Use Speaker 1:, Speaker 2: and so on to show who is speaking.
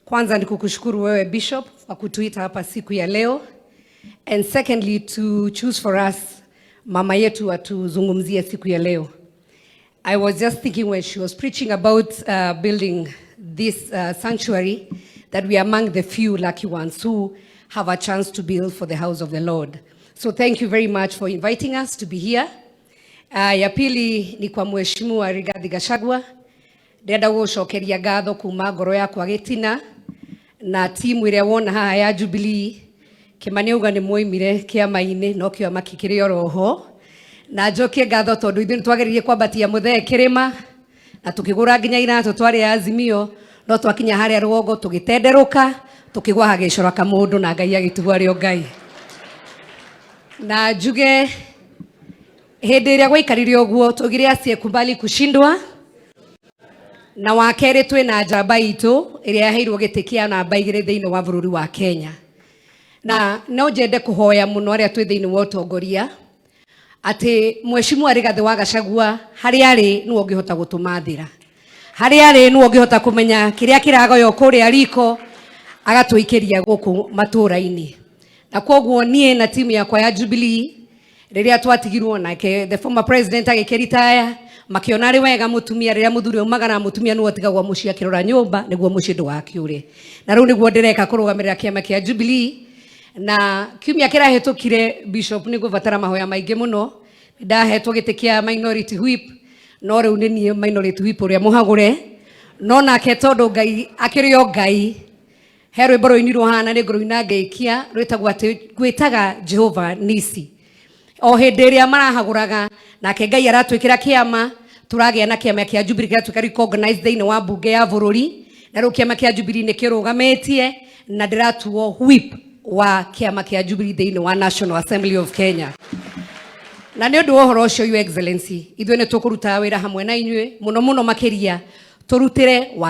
Speaker 1: Kwanza ni kukushukuru wewe, Bishop, kwa kutuita hapa siku ya leo, and secondly to choose for us mama yetu atuzungumzie siku ya leo. I was just thinking when she was preaching about building this sanctuary that we are among the few lucky ones who have a chance to build for the house of the Lord. So thank you very much for inviting us to be here. Ya pili ni kwa Mheshimiwa Rigathi Gachagua, ndĩrenda gũgũcokeria ngatho kuma ngoro yakwa gĩtina na timu ĩrĩa wona haha ya Jubilee. Kĩmani auga nĩ mwoimire kĩama-inĩ, no kĩama kĩkĩrĩ oroho, na njokie ngatho tondũ ithuĩ nĩ twageririe kwambatia mũthee kĩrĩma na tũkĩgũra nginya iratũ twarĩ Azimio, no twakinya harĩa rũgongo tũgĩtenderũka, tũkĩgwa hagĩcora kamũndũ na Ngai agĩtigwo arĩ o Ngai. Na njuge hĩndĩ ĩrĩa gwaikarire ũguo tugire asiyekubali kushindwa, na wa kerĩ twĩna njamba itũ ĩrĩa yaheirwo gĩtĩ kĩa namba 2 thĩinĩ wa bũrũri wa Kenya. Na no njende kũhoya mũno arĩa twĩ thĩinĩ wa ũtongoria atĩ Mheshimiwa Rigathĩ wa Gachagua harĩa arĩ nĩwe ũngĩhota gũtũmathĩra, harĩa arĩ nĩwe ũngĩhota kũmenya kĩrĩa kĩragoywo kũrĩa riko agatũikĩria gũkũ matũũra-inĩ. Na koguo niĩ na timu yakwa ya Jubilee, rĩrĩa twatigirwo nake the former president agĩkĩritaya, makĩona arĩ wega mũtumia, rĩrĩa mũthuri aumaga na mũtumia nĩwe ũtigagwo mũciĩ akĩrora nyũmba nĩguo mũciĩ ndũgakĩũre. Na rĩu nĩguo ndĩreka kũrũgamĩrĩra kĩama kĩa Jubilee. Na kiumia kĩrahĩtũkire, Bishop, nĩ ngũbatara mahoya maingĩ mũno. Ndahetwo gĩtĩ kĩa minority whip, no rĩu nĩ niĩ minority whip ũrĩa mũhagũre, no nake tondũ Ngai akĩrĩ o Ngai, he rwĩmbo rũinirwo hana nĩ ngũrũina ngĩikia, rwĩtagwo atĩ "Gwĩtaga Jehova Nisi". O hĩndĩ ĩrĩa marahagũraga, nake Ngai aratwĩkĩra kĩama, tũragĩa na kĩama kĩa Jubilee kĩratuĩka recognized thĩinĩ wa mbunge ya bũrũri. Na rĩu kĩama kĩa Jubilee nĩ kĩrũgamĩtie na ndĩratuo whip wa kĩama kĩa Jubilee thĩinĩ wa National Assembly of Kenya. Na nĩ ũndũ wa ũhoro ũcio, Your Excellency, ithuĩ nĩ tũkũruta wĩra hamwe na inyuĩ mũno mũno makĩria tũrutĩre wa